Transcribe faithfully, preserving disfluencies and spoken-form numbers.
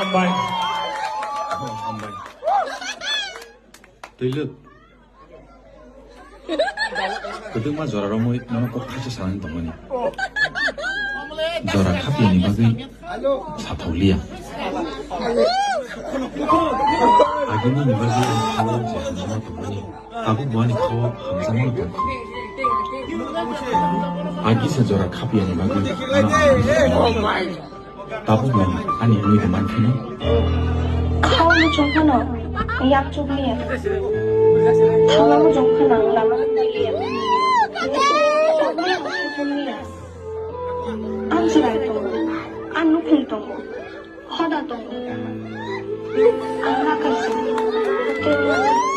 Hambai. Hambai. Twi lwk. Kwdwkma jora romwi nono kok thaisa sanani tongmani. Jora khapiyani bagwi sathauliya. Agini ni bagwi ang khao je hamjakma tongmani. Tabuk bo ani khao hamjakmano tongkha. Agi se jora khapiyani bagwi ano ang Tabuk no ani wngwi tongmani phano. Khao muchung phano yakchuk liya. Thangma muchung phano lama liya. Ang chwrai tongo, ang nukhung tongo, hoda tongo. Ang ma kaisa.